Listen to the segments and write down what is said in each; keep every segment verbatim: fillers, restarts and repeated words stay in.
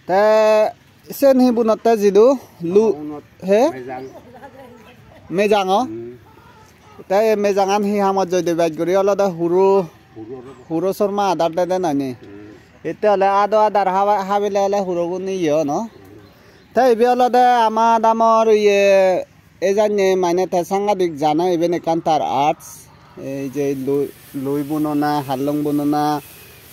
Te sen hi bunotte jidu? Lu he? Mejang. Mejang o? Hmm. Te ei mejangan hi hamot joide bej guri olode huro, huro sorma adar dede nani? Hmm. Itte ole ado adar haba-, habile ole hurogun iye ono. Te ibe olode ama damor iye ejanye mane te sangadik jana iben ekkan tar arts. Ei je lu-, lui bunona, hallong bunona,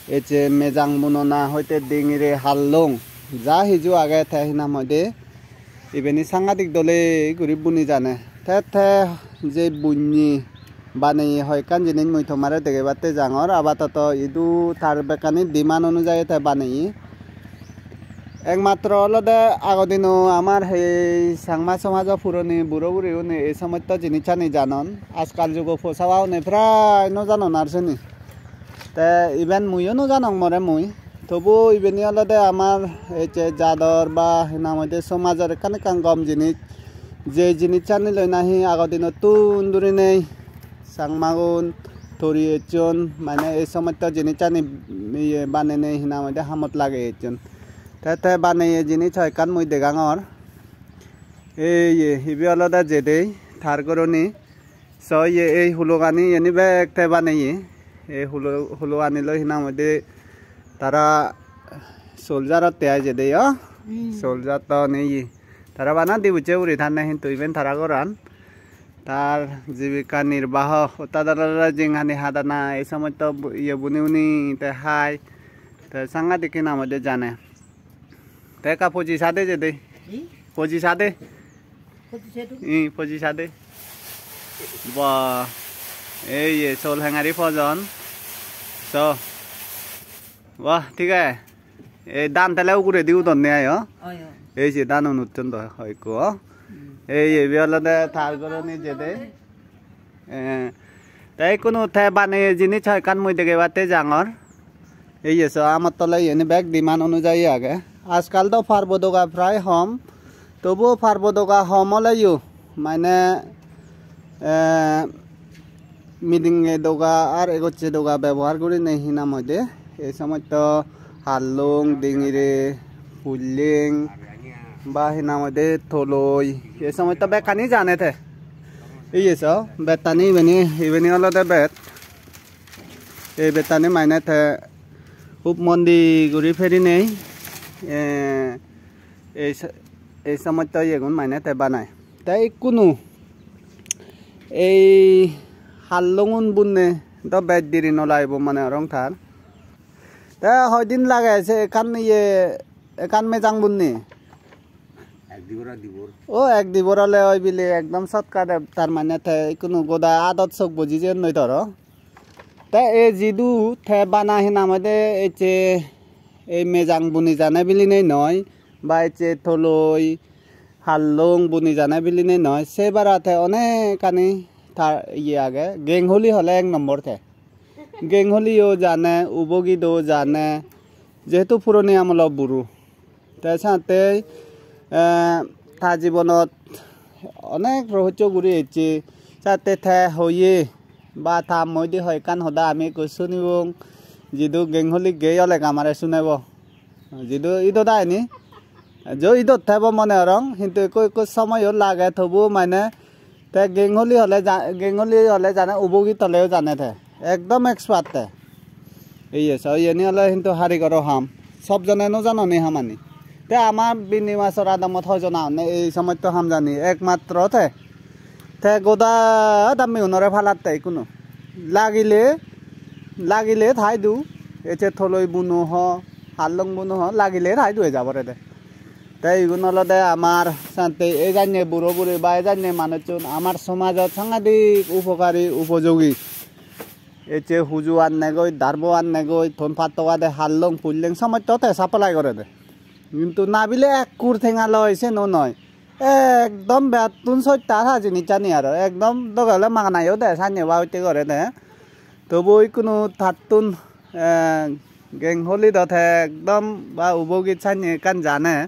ei je mejang bunona, hoite dingire hallong, ja hiju age te hinam hoide ibeni sangadik dole guri buni jane. Te te je bunye baneye hoi ekkan jinis mui tomare degebatte jangor. Apatoto idu tar bekkani demand onujai te baneye. Ekmatro olode agodino amar hei Changma somajo puroni buro buri une ei somosto jinissani janon. Ajkal jugo posaba une prai no janon ar seni. Te iben muiyo no janong more mui. Tobu ibeni olode amar ei je jador ba hinam hoide somajor ekkan ekkan gom jinis. Je jinissani loi nahi agodinottun durinei Changmagun tori ecchon, mane ei somosto jinissani iye banenei hinam hoide hamot lagei ecchon. Te, te baneye jinis hoi ekkan mui degangor. Ei ye, ibe olode jedei tar goroni. So ye, ei hulogani yeni bek te baneye. Ei hulo-, hulogani loi hinam hoide tara soldier-otte ai jedei, o? Hmm. Soldier to nei ye. Tara bana dibucche uri thanne hintu iben tara goran. Tar jibika nirbaho, otta dara dara jinghani hadana, ei somosto bu-, iye buni uni te hai, te sangadik hinam hoide jane. Te ekka poji sade jede. Hi? Poji sade. Poji sade? Hi, poji sade. Ba, ei ye, sol hengari pojon. So. Wah, thik age. Ei dhan tele uguredi udonne ai, o? Oi, oi. Ei je dhan un utton do, hoi ekko, o? Hmm. Ei, ibe olode tar goroni jede. Eh, te ikkunu te baneye jinis hoi ekkan mui degebatte jangor. Ei ye so amot tole iyeni bek demand onujai age. Ajkal do parbo doga prai hom. Tobuo parbo doga hom oleyo, mane, eh, midinge doga ar egocche doga bebohar gurinei hinam hoide ei somosto hallong, dingire, pulleng ba hinam hoide toloi, ei somosto bekkani jane te. Iye so, bettani ibeni, ibeni olode bet. Ei bettani mane te hub mon di guri perinei, eh, ei so-, ei somosto iyegun mane te banai. Te ikkunu ei hallongun bunne do bej diri no lagibo mone gorong tar. Te hoidin lage se ekkan iye, ekkan mejang bunne? Ek dibor ar dibor. O, ek dibor ole oi bile ekdom shortcut, tar mane te ikkunu goda adot sok boji jeyonnoi toro. Te ei jidu te bana hinam hoide ecche ei mejang buni jane bilinei noi, ba ecche toloi hallong buni jane bilinei noi, se bara te onekkani ta iye age, geng holi hole ek nombor te. Geng holiyo jane, ubogido jane, jehetu puroni amolo buro. Te sante, eh, ta jibonot onek rohoccho guri ecche. Sante te hoye ba ta moide hoi ekkan hoda ami ekko sunibong. Jidu geng holi gei oleg amare sunebo. Jidu idot aini, jo idot thebo mone gorong, hintu ekko ekko somoyo lage, tobu mane te geng holi hole ja-, geng holi hole jane ubogit oleyo jane te. Ekdom expert te. Iye, so iyeni ole hintu harigoro ham. Sob jone no jano ni hamani. Te ama Binimasor adamot hoi jon agonne ei somosto ham jani? Ekmatro te. Te goda dammi unore palatte ikkunu. Lagile, lagile thai du. Ecche toloi buno ho, hallong buno ho, lagile thai du ejabore de. Te igun olode amar sante ejanye buro buri ba ejanye manuchun amar somajot sangadik upokari, upojogi. Ecche huju annegoi, darbo annegoi, ton pattoga de hallong, pulleng somosto te supply gore de. Hintu nabile ekkur tenga loi, seno noi. Ekdom bettun sosta sa jinissani aro. Ekdom doge ole maganayo de, sanye ba utte gore de. Tobu ikkunu tattun, eh, geng holi do te ekdom ba ubogit sanye ekkan jane.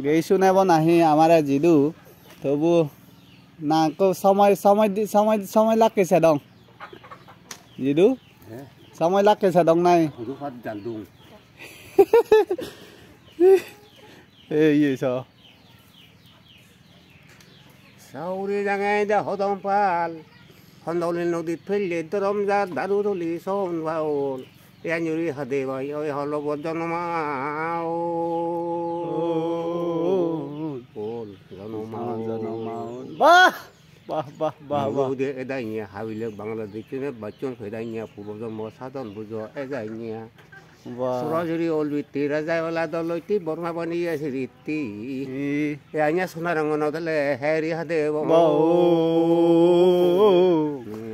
Gei sunebo nahi amare jidu. Tobu na ekko somoi, somoi di-, somoi, somoi lakke sedong. Jidu? He? Somoi lakke sedong nai. Hudu pat jal dung. Ei, ei, so. Sauri jange de hodong pal. Hondoli nodit pelle dorom jar daru doli son baul. Yanjuri hade bai oi holobo jonomaul. Ol jonomaul. Bah! Bah, bah, bah, bah. Ude edainya habilek Bangladesh ne bachon edainya puro jomo sadon bujo edainya. Bah. Surajuri olbitti raja ola doloitti Borma bani asiritti. Edainya sona rangono dele heri hade bo. Bah.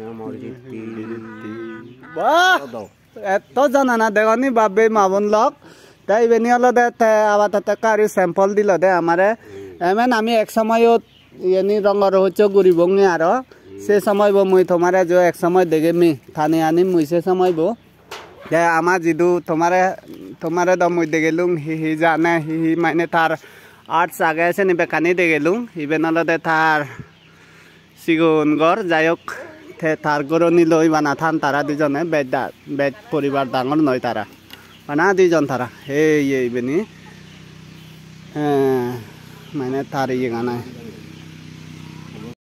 Amor jitti. Bah. Etto janana degoni babbe mabon lok. Te ibeni olode te abar te kari sample dilo de amare. Emen ami ek somoyot iyeni rongor hoccho guribonge aro. Se somoy bo mui tomare jo ek somoy degemi. Tani ani mui se somoy bo. Te ama jidu tomare, tomare do mui degelung hi hi jane, hi hi mane tar arts age seni bekkani degelung. Iben olode tar sigon gor, jai hok, te tar goroni loi bana than tara dijone, bej da-, bej poribar dangor noi tara. Bana dijon tara. Ei, ei, ibeni. Eh, mane tar iyegan ai.